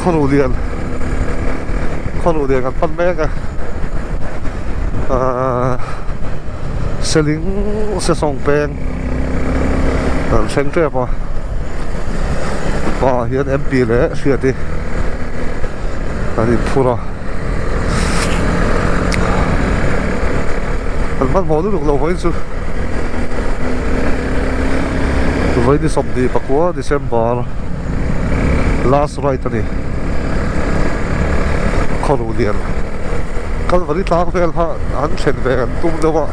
Khawruh lian Khawruh lian kan pan mek a ahh Seling Sesawng peng kan thleng tep a hmaah hian M P leh Hriati an inphur a an hmanhmawh lutuk lo vawiin chu vawiin ni 24 December last ride a ni khawruh lian Kalvari tlang vel kha an thlen ve an tum deuh a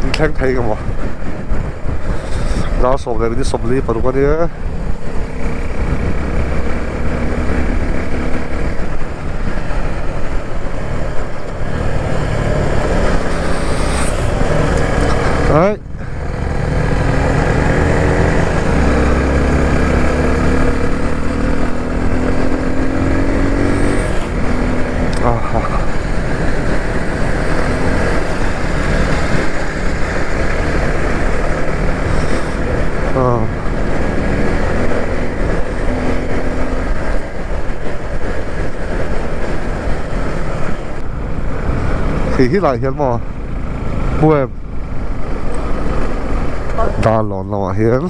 an thleng thei ang maw dar sawm leh minute 46 a nia. Đấy. Hei hi lai hian maw web dar lawn lamah hian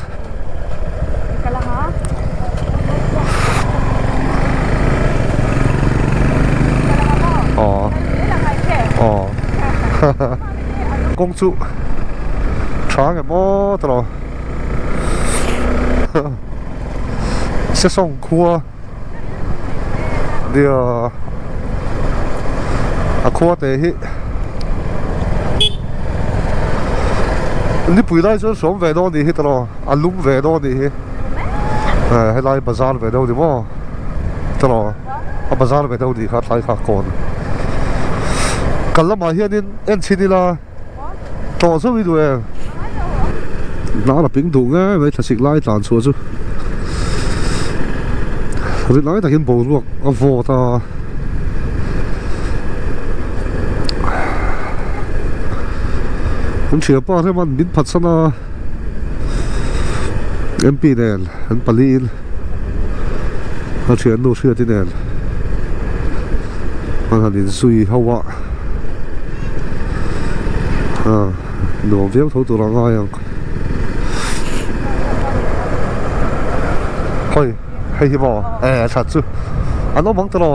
aw aw kawng chu tha nge maw tawh lo. Sesawng khua nia a khua te hi nipui lai chuan hrawm ve dawn nih hi tawh a lum ve dawn nih hi helai bazar ve deuh ni maw tawh a bazar ve deuh nih kha tlai kha kawn kal lamah hianin en chhin ila. Tawh zauh i duh em? Hnar a ping duh nge mai thlasik lai tlan chhuah chu ri lai takin boruak a vawt a. An thianpa rem an min phatsan a MP nen an paliin a thiannu hriati nen an han inzui ho a. Ah nuam viau tho tur a ngai ang hawi hei hi maw e a that chu an awm ang tawh lo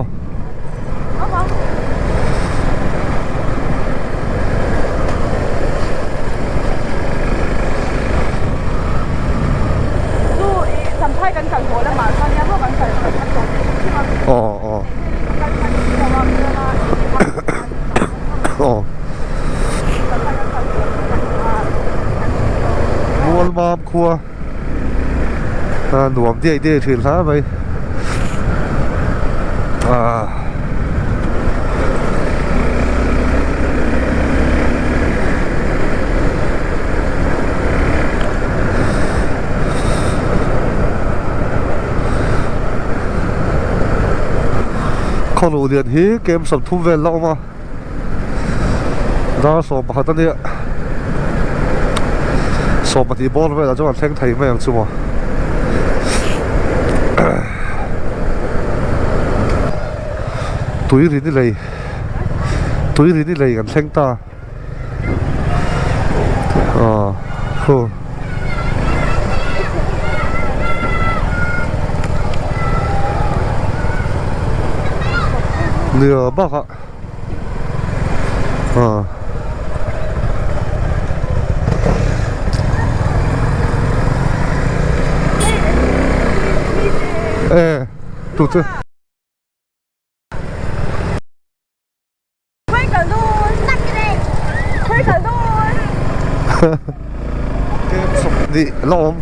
aw aw Mualmam khua a nuam diai diai thin hle mai ah Khawluh lian hi kem 30 vel la awm a dar 11 a nia 12 bawr velah chuan an thleng thei mai ang chu maw tui rin i lei tui rin i lei kan thleng ta. Aw khu nia bakah aw e tu chu. Nih la awm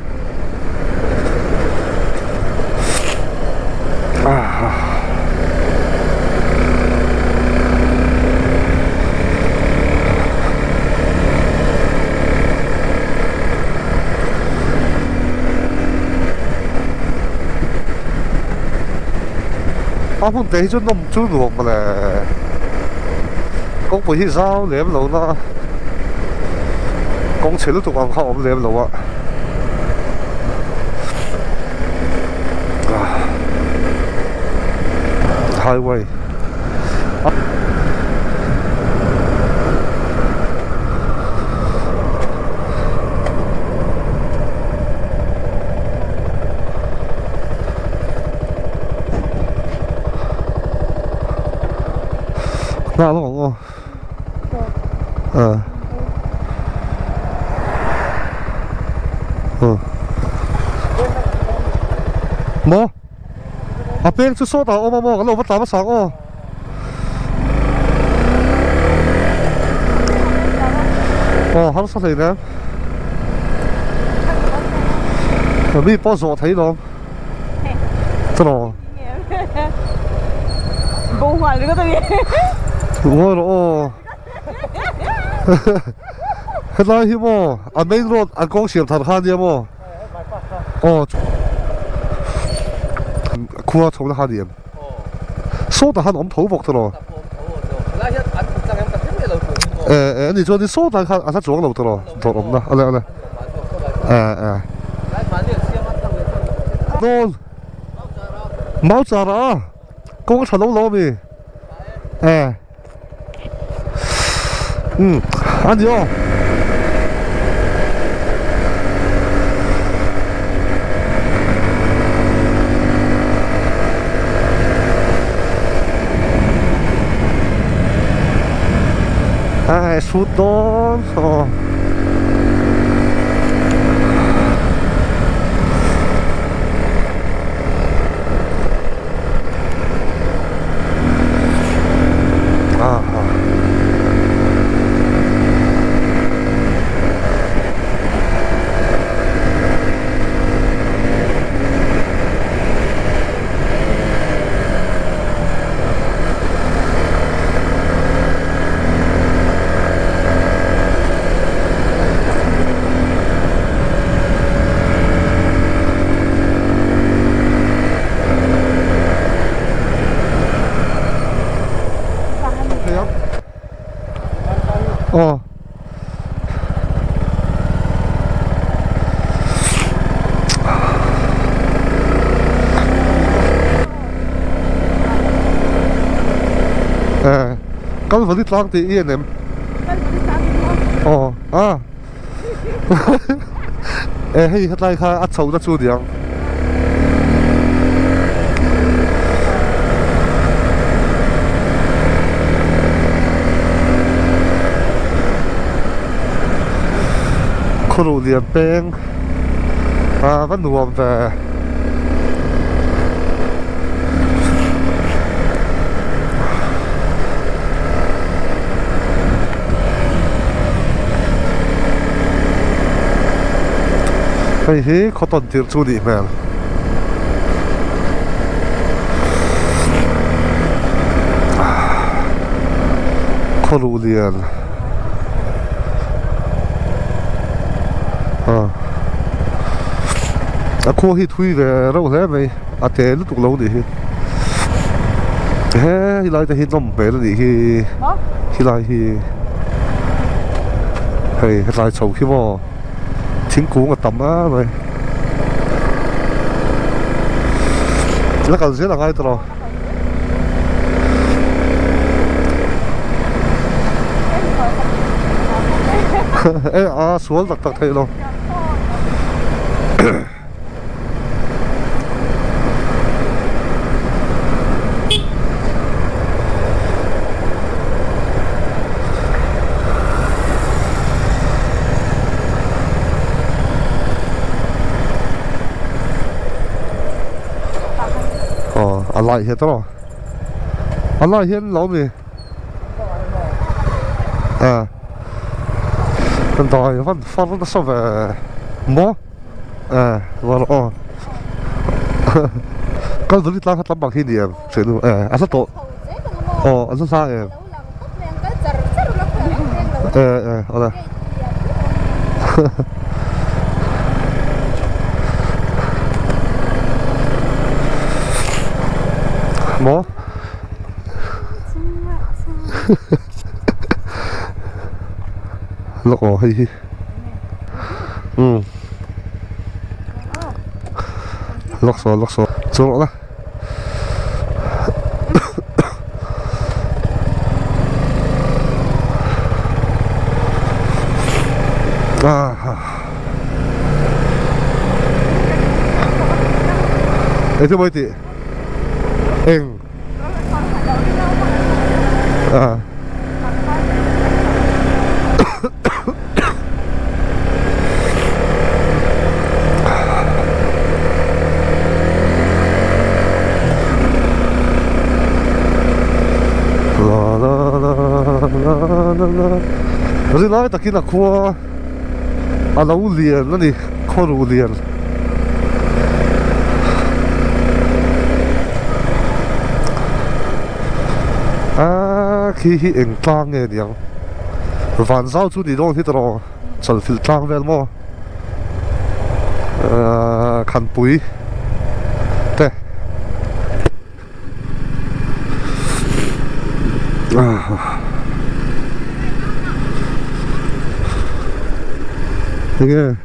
A hmun te hi chu nawm chu nuam mawle kawngpui hi zau lem lo na kawng chhe lutuk ang kha a awm lem lo a. Highway. Nghah lawk ang aw. Ah. Maw? A peng chu sawtah a awm a maw? Kan lo va tla hmasa ang aw. Aw harsa hlei nen. Mi pawh zawh thei lawm. Chawlh. Bo nghal ringawt a ni. Ngawi rawh aw. Helai hi maw a main road an kawng siam thar kha ania maw? Aw. Khua chho na kha ni em? Sawtah khan awm tho bawk tawh. E e ani chuan sawtah khan a hla chuang lo tawh dawr awmna ale ale. E e. Dawn. Mau char a kawng a tha lo lo ami. E. Um ani aw. Ai sut dawn aw. Aw. Eh, Kalvari tlang tih i en em? Aw, a. Eh hei hetlai kha a chho na chu niang. Khawruh lian peng a va nuam ve. Hei hi khaw tawn tirh chu nih hmel. Khaw luh lian a khua hi thui ve reuh hle mai a te lutuk lo nih hi he helai te hi nawm hmel a nih hi helai hi hei hetlai chho khi maw thingkung a tam a mai la kal zel a ngai tawh lo. E a sual tak tak theih lo. Aw a lai hian tawh a lai hian lo mi a dai van far nasa ve maw a var aw kal vali tlang kha tam bang hi ni em hre nu e a hla tawh aw a hla hla em e e awle Maw? Lawk aw hei hi. Umm. Lawk saw lawk saw. Chu rawh la. Eng chu mawi tih? Eng? Rilai takin a khua a lo lian a ni khaw ruh lian. Aaa khi hi eng tlang nge niang van zau chu ni dawn hi tawh chalfilh tlang vel maw aaa khanpui te enge.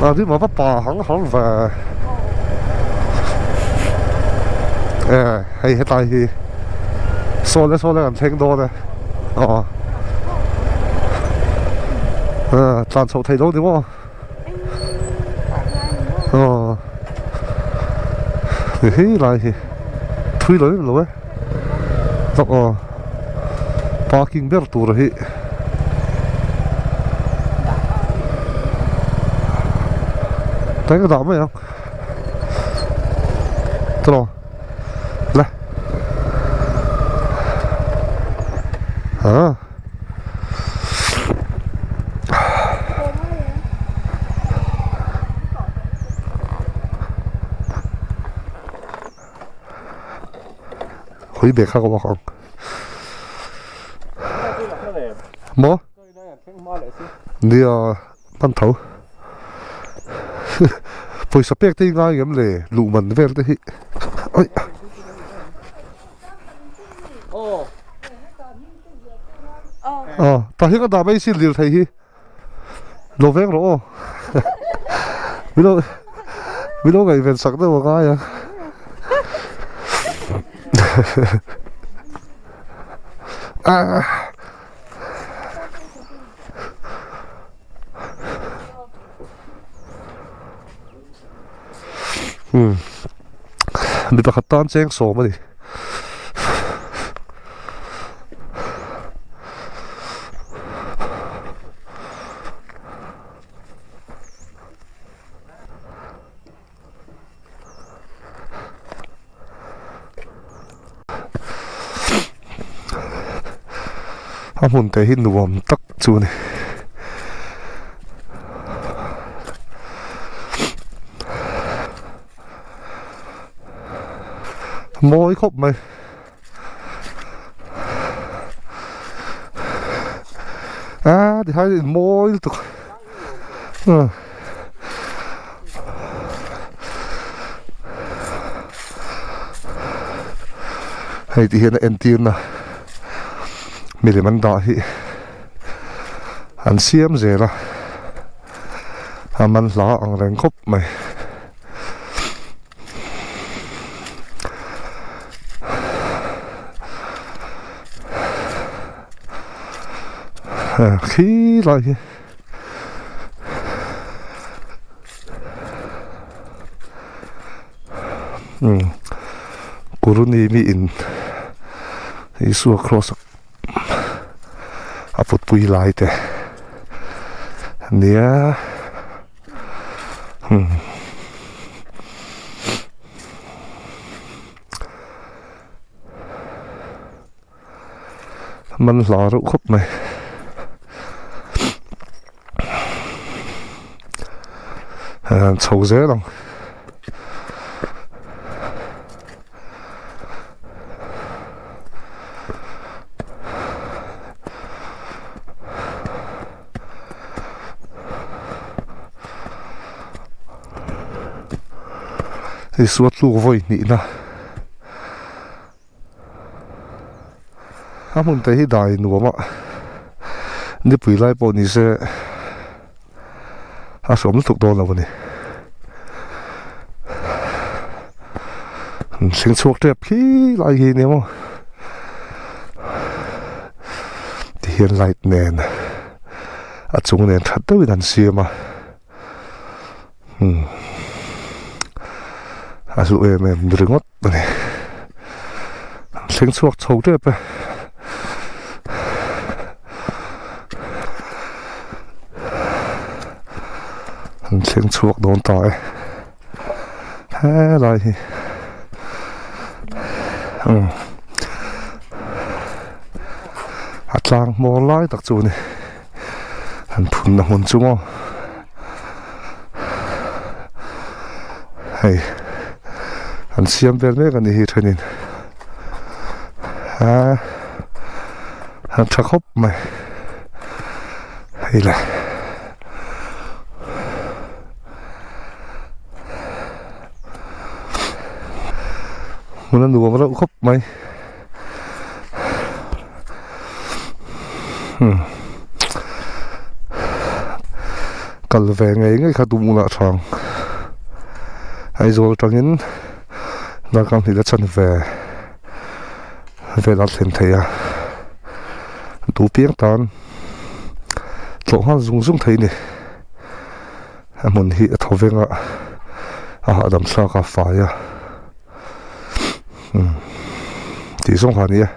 A rim a va pa hang hang ve e hei hetlai hi saw le saw le kan thleng dawn e aw tlan chhoh theih lo ni maw. Aw hei lai hi thui lo em lo e tak aw parking ber tur hi tlai ka dah mai ang tawh le ah. Hui bag kha ka walk ang maw nia hman tho pawisa pek te hi ngai ngem le luh man vel te hi aih. Aw tah hian ka dah mai sin lirthei hi lo veng rawh aw min lo min lo ngaihven sak deuh a ngai a ah. Umm mi pakhat tan cheng sawm a ni. A hmun te hi nuam tak chu a ni. Mawi khawp mai. A ti khai mawi lutuk. Hei ti hian a entirna milem an dah hi an siam zel a a man hla ang reng khawp mai. Khi lai hi. Umm Kuruni mi in Isua cross a put pui lai te nia umm. Man hla reuh khawp mai. Chho zel ang. Isua tluk vawi hnihna. A hmun te hi dai nuam a. Nipui lai pawh ni se a hrawm lutuk dawn lo a ni. An thleng chhuak tep khi lai hi nia maw tihian light nen a chung nen that deuhin an siam a umm a hlu em em ringawt a ni an thleng chhuak chho tep e. An thleng chhuak dawn ta e helai hi umm a tlang hmawr lai tak chu a ni an phunna hmun chu maw hei an siam vel mek a ni hi thenin aa an tha khawp mai hei le. Hmun a nuam reuh khawp mai umm kal ve ngei ngei kha tum unah thang Aizawl atangin darkar hnih la chan ve vel a thlen thei a duh piang tan tlawh nghal zung zung thei a ni a hmun hi a thaw veng a a hahdam thlak a fai a umm tih zawng kha a ni e.